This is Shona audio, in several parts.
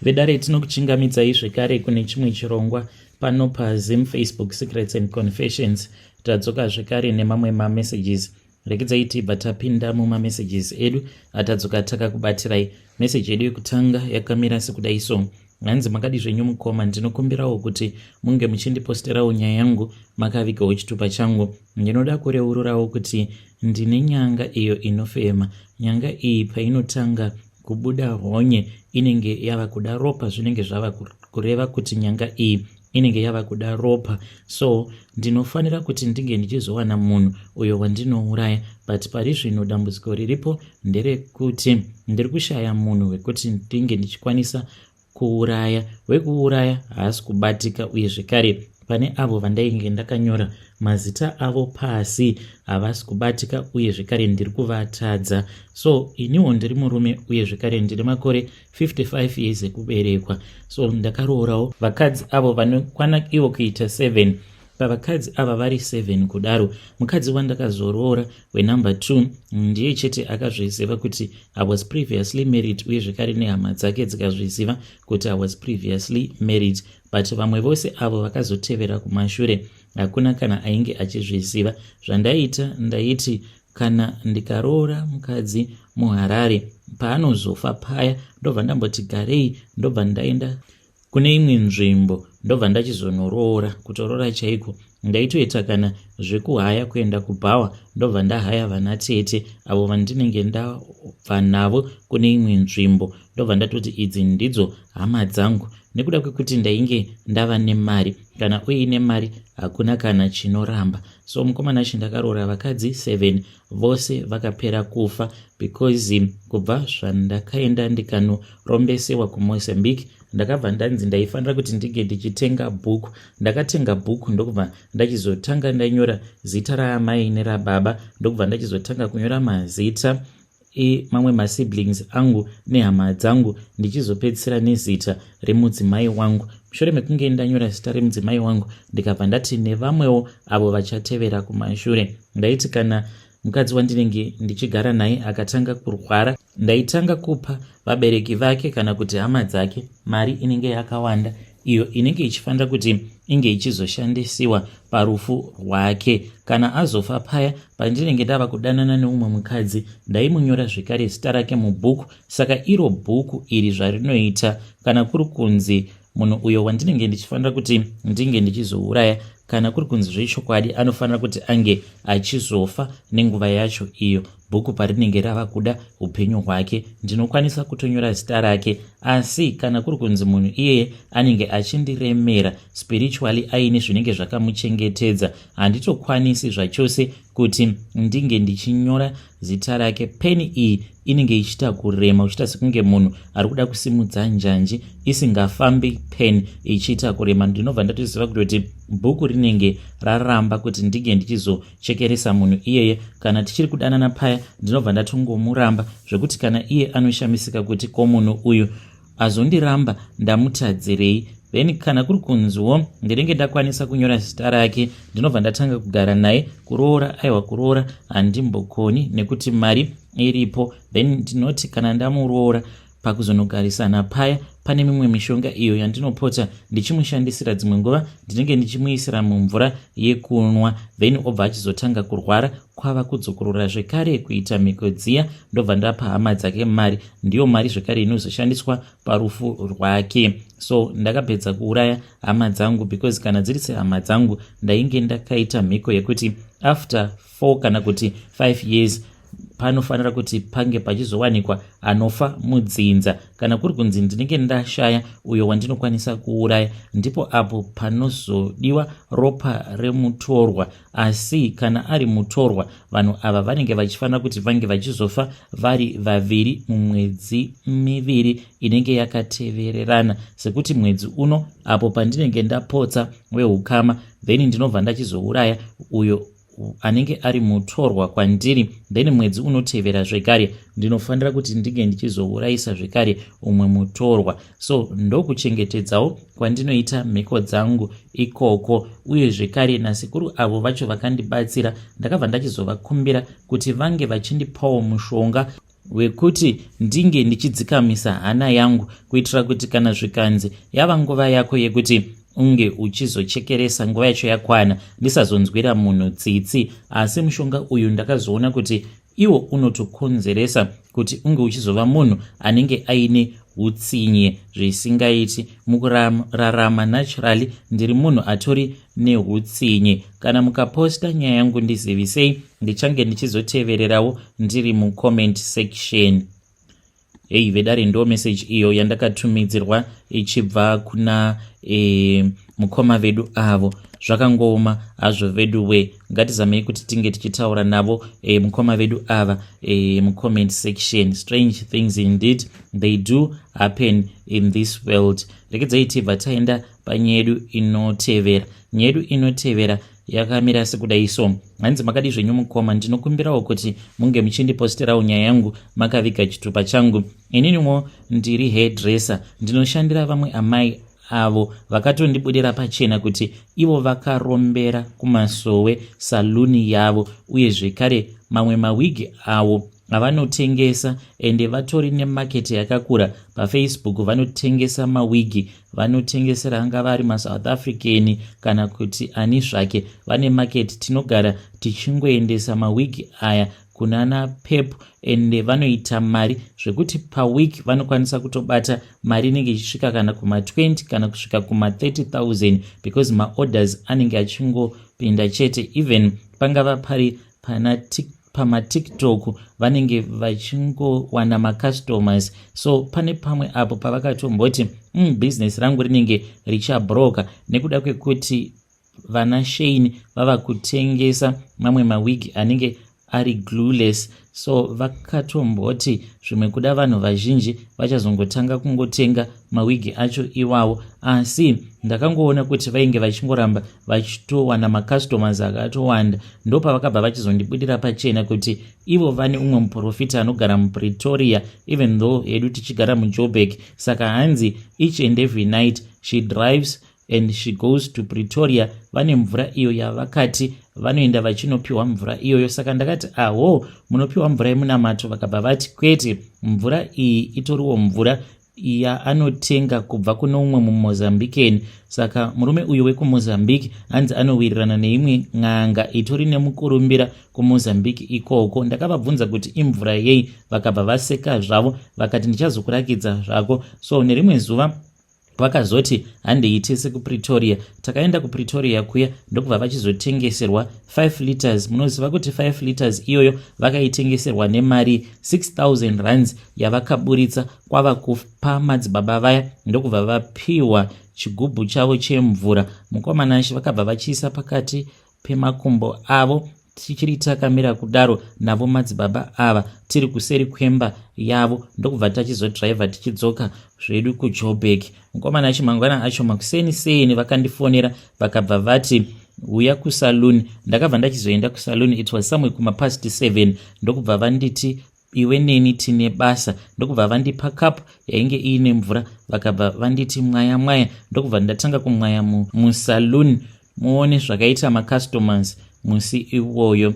Vedare, tinokuchingamidzai zvekare kune chimwe chirongwa pano paZim Facebook Secrets and Confessions. Tadzoka zvekare nemamwe mamessages. Regedzai tibva tapinda mumamessages edu atadzoka takakubatirai. Meseji yedu yekutanga yakamira sekudai so. Hanzi, makadi zvenyu mukoma? Ndinokumbirawo kuti munge muchindiposterawo nyaya yangu makavigawo chitupa changu. Ndinoda kureururawo kuti ndine nyanga iyo inofema. Nyanga iyi painotanga kubuda honye inenge yava kuda ropa. Zvinenge zvava kureva kuti nyanga iyi inenge yava kuda ropa, so ndinofanira kuti ndinge ndichizowana munhu uyo wandinouraya. But pari zvino dambudziko riripo nderekuti ndiri kushaya munhu wekuti ndinge ndichikwanisa kuuraya. Wekuuraya haasi kubatika, uye zvekare pane avo vandainge ndakanyora mazita avo pasi havasi kubatika, uye zvekare ndiri kuvatadza. So iniwo ndiri murume, uye zvekare ndiri makore 55 years ekuberekwa. So ndakaroorawo vakadzi avo vanokwana ivo kuita 7. Pavakadzi ava vari 7 kudaro, mukadzi wandakazoroora wenumber 2 ndiye chete akazviziva kuti I was previously married, uye zvekare nehama dzake dzikazviziva kuti I was previously married. But vamwe vose avo vakazotevera kumashure hakuna kana ainge achizviziva. Zvandaita, ndaiti kana ndikaroora mukadzi muHarare, paanozofa paya ndobva ndamboti garei, ndobva ndaenda kune imwe nzvimbo, ndobva ndachizonoroora. Kutoroora chaiko ndaitoita kana zvekuhaya, kuenda kubhawa, ndobva ndahaya vana tete avo vandinenge ndabva navo kune imwe nzvimbo, ndobva ndatoti idzi ndidzo hama dzangu, nekuda kwekuti ndainge ndava nemari. Kana uine mari hakuna kana chinoramba. So mukomana chi, ndakaroora vakadzi 7, vose vakapera kufa, because kubva zvandakaenda ndikanorombesiwa kuMozambique, ndakabva ndanzi ndaifanira kuti ndinge ndichitenga bhuku. Ndakatenga bhuku, ndokubva ndachizotanga ndanyora zita raamai nerababa, ndokubva ndachizotanga kunyora mazita emamwe masiblings angu nehama dzangu, ndichizopedzisira nezita remudzimai wangu. Mushure mekunge ndanyora zita remudzimai wangu, ndikabva ndati nevamwewo avo vachatevera kumashure. Ndaiti kana mukadzi wandinenge ndichigara naye akatanga kurwara, ndaitanga kupa vabereki vake kana kuti hama dzake mari inenge yakawanda, iyo inenge ichifanira kuti inge ichizoshandisiwa parufu rwake kana azofa paya. Pandinenge ndava kudanana neumwe mukadzi, ndaimunyora zvekare zita rake mubhuku. Saka iro bhuku iri zvarinoita, kana kuri kunzi munhu uyo wandinenge ndichifanira kuti ndinge ndichizouraya, kana kuri kunzi zvechokwadi anofanira kuti ange achizofa nenguva yacho iyo bhuku parinenge rava kuda upenyu hwake, ndinokwanisa kutonyora zita rake. Asi kana kuri kunzi munhu iyeye anenge achindiremera spiritually, aine zvinenge zvakamuchengetedza, handitokwanisi zvachose kuti ndinge ndichinyora zita rake. Peni iyi inenge ichiita kurema, uchiita sekunge munhu ari kuda kusimudza njanji isingafambi, peni ichiita kurema. Ndinobva ndatoziva kutoti bhuku rinenge raramba kuti ndinge ndichizochekeresa munhu iyeye. Kana tichiri kudanana paya, ndinobva ndatongomuramba, zvekuti kana iye anoshamisika kuti ko munhu uyu azondiramba ndamutadzirei. Then kana kuri kunziwo ndinenge ndakwanisa kunyora zita rake, ndinobva ndatanga kugara naye. Kuroora, aiwa, kuroora handimbokoni nekuti mari iripo. Then ndinoti kana ndamuroora, pakuzonogarisana paya, pane mimwe mishonga iyo yandinopota ndichimushandisira. Dzimwe nguva ndinenge ndichimuisira mumvura yekunwa, then obva achizotanga kurwara, kwava kudzokorora zvekare kuita mhiko dziya, ndobva ndapa hama dzake mari. Ndiyo mari zvekare inozoshandiswa parufu rwake. So ndakapedza kuuraya hama dzangu, because kana dziri sehama dzangu, ndainge ndakaita mhiko yekuti after 4 kana kuti 5 years panofanira kuti pange pachizowanikwa anofa mudzinza. Kana kuri kunzi ndinenge ndashaya uyo wandinokwanisa kuuraya, ndipo apo panozodiwa ropa remutorwa. Asi kana ari mutorwa, vanhu ava vanenge vachifanira kuti vange vachizofa vari vaviri mumwedzi 2 inenge yakatevererana, sekuti mwedzi uno apo pandinenge ndapotsa weukama, then ndinobva ndachizouraya uyo anenge ari mutorwa kwandiri. Then mwedzi unotevera zvekare ndinofanira kuti ndinge ndichizourayisa zvekare umwe mutorwa. So ndokuchengetedzawo kwandinoita mhiko dzangu ikoko. Uye zvekare nasekuru avo vacho vakandibatsira, ndakabva ndachizovakumbira kuti vange vachindipawo mushonga. wekuti ndinge ndichidzikamisa hana yangu kuitira kuti kana zvikanzi yava nguva yako yekuti unge uchizochekeresa nguva yacho yakwana, ndisazonzwira munhu tsitsi. Asi mushonga uyu ndakazoona kuti iwo unotokonzeresa kuti unge uchizova munhu anenge aine utsinye zvisingaiti. Mukurarama naturally ndiri munhu atori neutsinye. Kana mukaposta nyaya yangu, ndizivisei, ndichange ndichizotevererawo ndiri mucomment section. Hei vedare, ndo message iyo yandakatumidzirwa ichibva kuna mukoma vedu avo. Zvakangooma hazvo vedu we. Ngatizamei kuti tinge tichitaura navo mukoma vedu ava mucomment section. Strange things indeed, they do happen in this world. Rekedzai tibva taenda panyaya yedu inotevera. Nyaya yedu inotevera yakamira sekudai so. Hanzi, "Makadi zvenyu mukoma? Ndinokumbirawo kuti munge muchindiposterawo nyaya yangu makaviga chitupa changu. Ininiwo ndiri hairdresser, ndinoshandira vamwe amai avo vakatondibudira pachena kuti ivo vakarombera kumasowe saluni yavo, uye zvekare mamwe mawigi avo avanotengesa, ende vatori nemarket yakakura paFacebook. Vanotengesa mawigi, vanotengesera angava ari maSouth African kana kuti ani zvake, vane market. Tinogara tichingoendesa mawigi aya kunana Pep, ende vanoita mari zvekuti paweek vanokwanisa kutobata mari inenge ichisvika kana kuma20 kana kusvika kuma30 000, because maorders anenge achingopinda chete. Even pangava pari pana pamaTikTok, vanenge vachingowana macustomers. So pane pamwe apo pavakatomboti business rangu rinenge richabroka nekuda kwekuti vana Shein vava kutengesa mamwe mawigi anenge ari glueless. So vakatomboti zvimwe kuda vanhu vazhinji vachazongotanga kungotenga mawigi acho iwawo, asi ndakangoona kuti vainge vachingoramba vachitowana macustomers akatowanda. Ndopavakabva vachizondibudira pachena kuti ivo vane umwe muprofita anogara muPretoria, even though hedu tichigara muJoburg. Saka hanzi each and every night she drives and she goes to Pretoria. Vane mvura iyo yavakati vanoenda vachinopiwa mvura iyoyo. Saka ndakati, 'Aho, munopiwa mvura yemunamato?' Vakabva vati, 'Kwete, mvura iyi itoriwo mvura yaanotenga kubva kuno umwe muMozambican.' Saka murume uyu wekuMozambique hanzi anowirirana neimwe n'anga itori nemukurumbira kuMozambique ikoko. Ndakavabvunza kuti imvura yei, vakabva vaseka zvavo, vakati, 'Ndichazokurakidza zvako.' So nerimwe zuva vakazoti handei tese kuPretoria. Takaenda kuPretoria kuya, ndokubva vachizotengeserwa 5 liters. Munoziva kuti 5 liters iyoyo vakaitengeserwa nemari 6000 rands yavakaburitsa, kwava kupa madzibaba vaya, ndokubva vapiwa chigubhu chavo chemvura. Mukomanashi vakabva vachiisa pakati pemakumbo avo. Tichiri takamira kudaro navo madzibaba ava, tiri kuseri kwemba yavo, ndokubva tachizodhiraivha tichidzoka zvedu kuJoburg. Mukomana achimangwana acho makuseni seni vakandifonera, vakabva vati, 'Uya kusaluni.' Ndakabva ndachizoenda kusaluni. It was somewhere kumapast 7. Ndokubva vanditi, 'Iwe neni tine basa.' Ndokubva vandipa cup yainge iine mvura, vakabva vanditi, 'Mwaya, mwaya.' Ndokubva ndatanga kumwaya musaluni. Muone zvakaita macustomers musi iwoyo.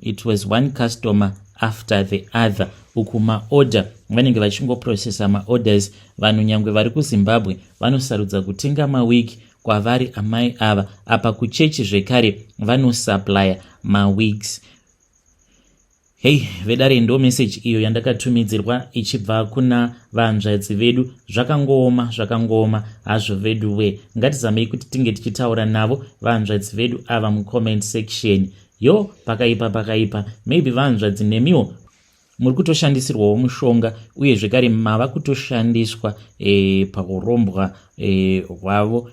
It was one customer after the other. Uku maorder vanenge vachingoprocessa maorders. Vanhu nyangwe vari kuZimbabwe vanosarudza kutenga mawigi kwavari amai ava. Apa kuchechi zvekare vanosupplya mawigs. Hei vedare, ndo meseji iyo yandakatumidzirwa ichibva kuna vanzvadzi vedu. Zvakangooma, zvakangooma hazvo vedu we. Ngatizamei kuti tinge tichitaura navo vanzvadzi vedu ava mucomment section. Yo, pakaipa, pakaipa. Maybe vanzvadzi nemiwo muri kutoshandisirwawo mushonga, uye zvekare mava kutoshandiswa paurombwa hwavo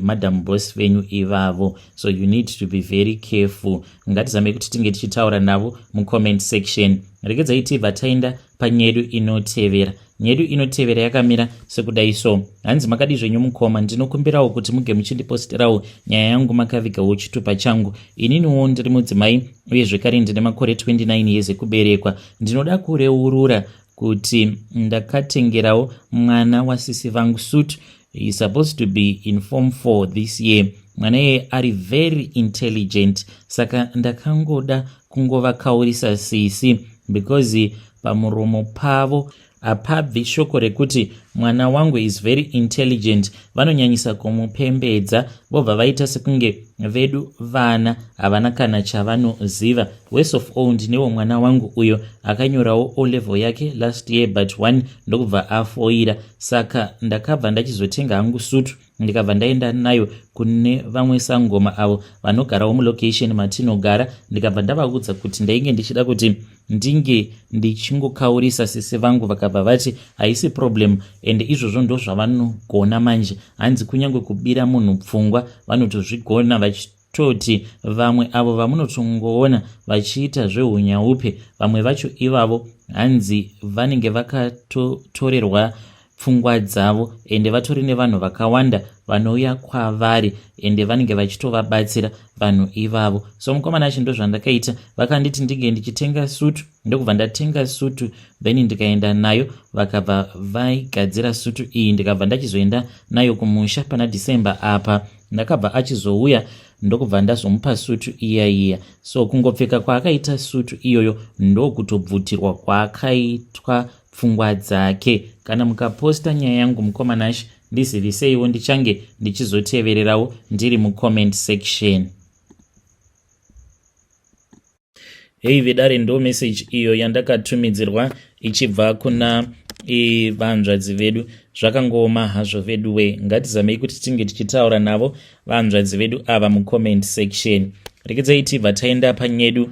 Madam Boss venyu ivavo. So you need to be very careful. Ngatizamei kuti tinge tichitaura navo mucomment section. Regedzai tibva taenda panyedu inotevera. Nyedu inotevera yakamira sekudai so. Hanzi, "Makadi zvenyu mukoma? Ndinokumbirawo kuti muge muchindiposterawo nyaya yangu makavigawo chitupa changu. Ininiwo ndiri mudzimai, uye zvekare ndine makore 29 years ekuberekwa. Ndinoda kureurura kuti ndakatengerawo mwana wasisi vangu suit. He is supposed to be in form 4 this year. Mwana iyeye ari very intelligent, saka ndakangoda kungovakaurisa sisi. Because pamuromo pavo hapabvi shoko rekuti mwana wangu is very intelligent. Vanonyanyisa kumupembedza, vobva vaita sekunge vedu vana havana kana chavanoziva. Worse of all, ndinewo mwana wangu uyo akanyorawo O level yake last year but one, ndokubva afoira. Saka ndakabva ndachizotenga hangu sutu, ndikabva ndaenda nayo kune vamwe sangoma avo vanogarawo mulocation matinogara, ndikabva ndavaudza kuti ndainge ndichida kuti ndinge ndichingokaurisa sisi vangu. Vakabva vati haisi problem, and izvozvo ndo zvavanogona manje. Hanzi kunyange kubira munhu pfungwa vanotozvigona, vachitoti vamwe avo vamunotongoona vachiita zveunyaupe, vamwe vacho ivavo hanzi vanenge vakatotorerwa pfungwa dzavo, ende vatori nevanhu vakawanda vanouya kwavari, ende vanenge vachitovabatsira vanhu ivavo. So mukomana achi, ndo zvandakaita. Vakanditi ndinge ndichitenga sutu, ndokubva ndatenga sutu, then ndikaenda nayo, vakabva vaigadzira sutu iyi, ndikabva ndachizoenda nayo kumusha pana December apa. Ndakabva achizouya, ndokubva ndazomupa sutu iya iya. So kungopfeka kwaakaita sutu iyoyo, ndokutobvutirwa kwaakaitwa pfungwa dzake. Kana mukaposta nyaya yangu, mukomanashi, ndiziviseiwo, ndichange ndichizotevererawo ndiri mucomment section. Hei vedare, ndo message iyo yandakatumidzirwa ichibva kuna vanzvadzi vedu. Zvakangooma hazvo vedu we. Ngatizamei kuti tinge tichitaura navo vanzvadzi vedu ava mucomment section. Rekedzai tibva taenda panyedu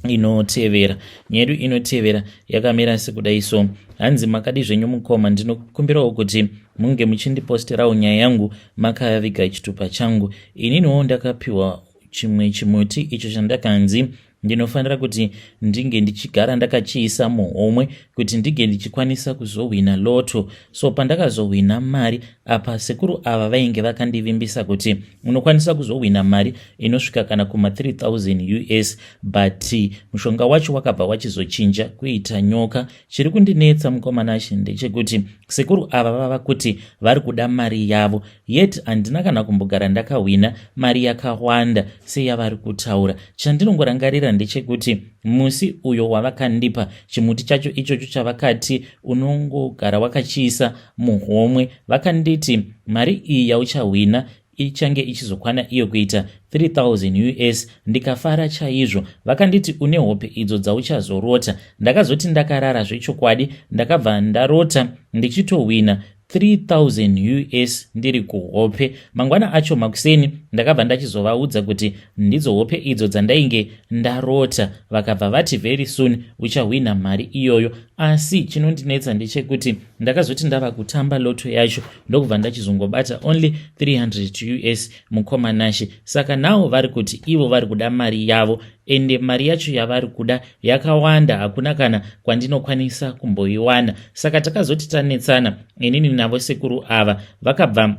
inotevera. Nyedu inotevera yakamira sekudai so. Hanzi, makadi zvenyu mukoma? Ndinokumbirawo kuti munge muchindiposterawo nyaya yangu makaviga chitupa changu. Ininiwo ndakapiwa chimwe chimuti icho chandakanzi ndinofanira kuti ndinge ndichigara ndakachiisa muhomwe kuti ndinge ndichikwanisa kuzohwina lotto. So pandakazohwina mari apa, sekuru ava vainge vakandivimbisa kuti unokwanisa kuzohwina mari inosvika kana kuma3000 US, but mushonga wacho wakabva wachizochinja kuita nyoka. Chiri kundinetsa, mukomanashi, ndechekuti sekuru ava vava kuti vari kuda mari yavo, yet handina kana kumbogara ndakahwina mari yakawanda seyavari kutaura. Chandinongorangarira ndechekuti musi uyo wavakandipa chimuti chacho ichocho chavakati unongogara wakachiisa muhomwe, vakanditi mari iyi yauchahwina ichange ichizokwana iyo kuita 3000 US. Ndikafara chaizvo. Vakanditi une hope idzo dzauchazorota. Ndakazoti ndakarara zvechokwadi, ndakabva ndarota ndichitohwina 3000 US ndiri kuhope. Mangwana acho makuseni ndakabva ndachizovaudza kuti ndidzo hope idzo dzandainge ndarota. Vakabva vati very soon uchahwina mari iyoyo. Asi chinondinetsa ndechekuti ndakazoti ndava kutamba lotto yacho, ndokubva ndachizongobata only 300 US, mukomanashi. Saka nawo vari kuti ivo vari kuda mari yavo, ende mari yacho yavari kuda yakawanda, hakuna kana kwandinokwanisa kumboiwana. Saka takazoti tanetsana inini navo sekuru ava, vakabva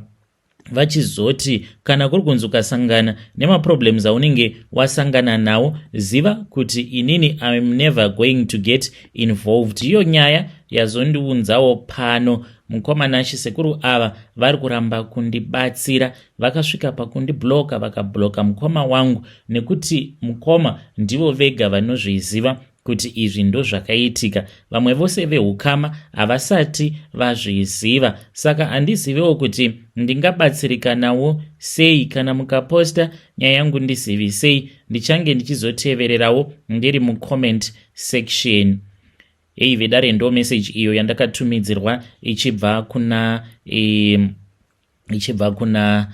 vachizoti kana kuri kunzi ukasangana nemaproblems aunenge wasangana nawo, ziva kuti inini I'm never going to get involved. Iyo nyaya yazondiunzawo pano, mukomanashi. Sekuru ava vari kuramba kundibatsira. Vakasvika pakundibloka, vakabloka mukoma wangu, nekuti mukoma ndivo vega vanozviziva kuti izvi ndo zvakaitika. Vamwe vose veukama havasati vazviziva. Saka handizivewo kuti ndingabatsirikanawo sei. Kana mukaposta nyaya yangu, ndizivisei, ndichange ndichizotevererawo ndiri mucomment section. Hei vedare, ndo message iyo yandakatumidzirwa ichibva kuna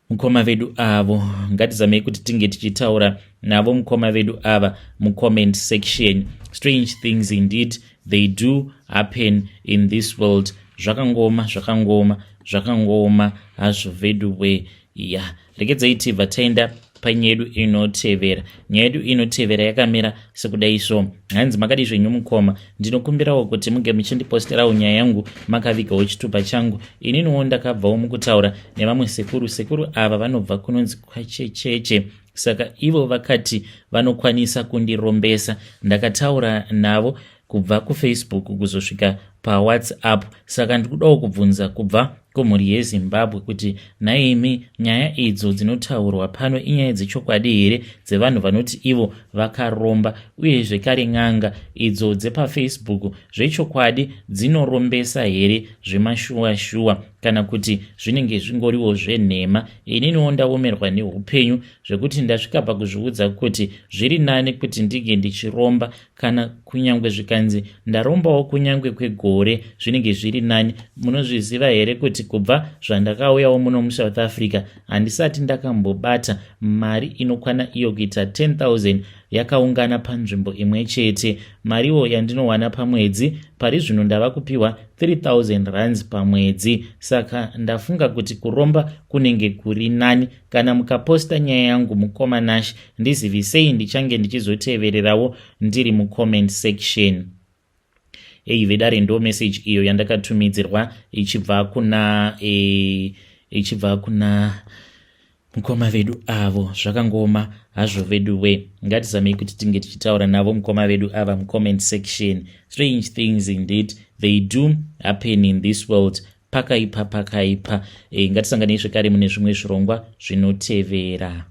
mukoma vedu avo. Ngatizamei kuti tinge tichitaura navo mukoma vedu ava mucomment section. Strange things indeed, they do happen in this world. Zvakangoma, zvakangoma, zvakangoma hazvo vedu we. Ya, regedzai tibva taenda panyaya yedu inotevera. Nyaya yedu inotevera yakamira sekudai so. Hanzi, makadi zvenyu mukoma? Ndinokumbirawo kuti munge muchindiposterawo nyaya yangu makavigawo chitupa changu. Ininiwo ndakabvawo mukutaura nevamwe sekuru. Sekuru ava vanobva kunonzi kwaChecheche. Saka ivo vakati vanokwanisa kundirombesa. Ndakataura navo kubva kuFacebook kuzosvika paWhatsApp. Saka ndikudawo kubvunza kubva Kumhuri yeZimbabwe kuti nhaimi, nyaya idzo dzinotaurwa pano inyaya dzechokwadi here dzevanhu vanoti ivo vakaromba? Uye zvekare n'anga idzo dzepaFacebook zvechokwadi dzinorombesa here zvemashuwa shuwa, kana kuti zvinenge zvingoriwo zvenhema? Ininiwo ndaomerwa neupenyu zvekuti ndasvika pakuzviudza kuti zviri nani kuti ndinge ndichiromba, kana kunyange zvikanzi ndarombawo kunyange kwegore, zvinenge zviri nani. Munozviziva here kuti kubva zvandakauyawo muno muSouth Africa handisati ndakambobata mari inokwana iyo kuita 10,000 yakaungana panzvimbo imwe chete? Mariwo yandinowana pamwedzi pari zvino ndava kupiwa 3000 rands pamwedzi, saka ndafunga kuti kuromba kunenge kuri nani. Kana mukaposta nyaya yangu, mukoma Nash, ndizivisei, ndichange ndichizotevererawo ndiri mucomment section. Ei vedare, ndo message iyo yandakatumidzirwa ichibva kuna mukoma vedu avo. Zvakangoma hazvo vedu we. Ngatizamei kuti tinge tichitaura navo mukoma vedu ava mucomment section. Strange things indeed, they do happen in this world. Pakaipa, pakaipa. Ngatisanganei zvekare mune zvimwe zvirongwa zvinotevera.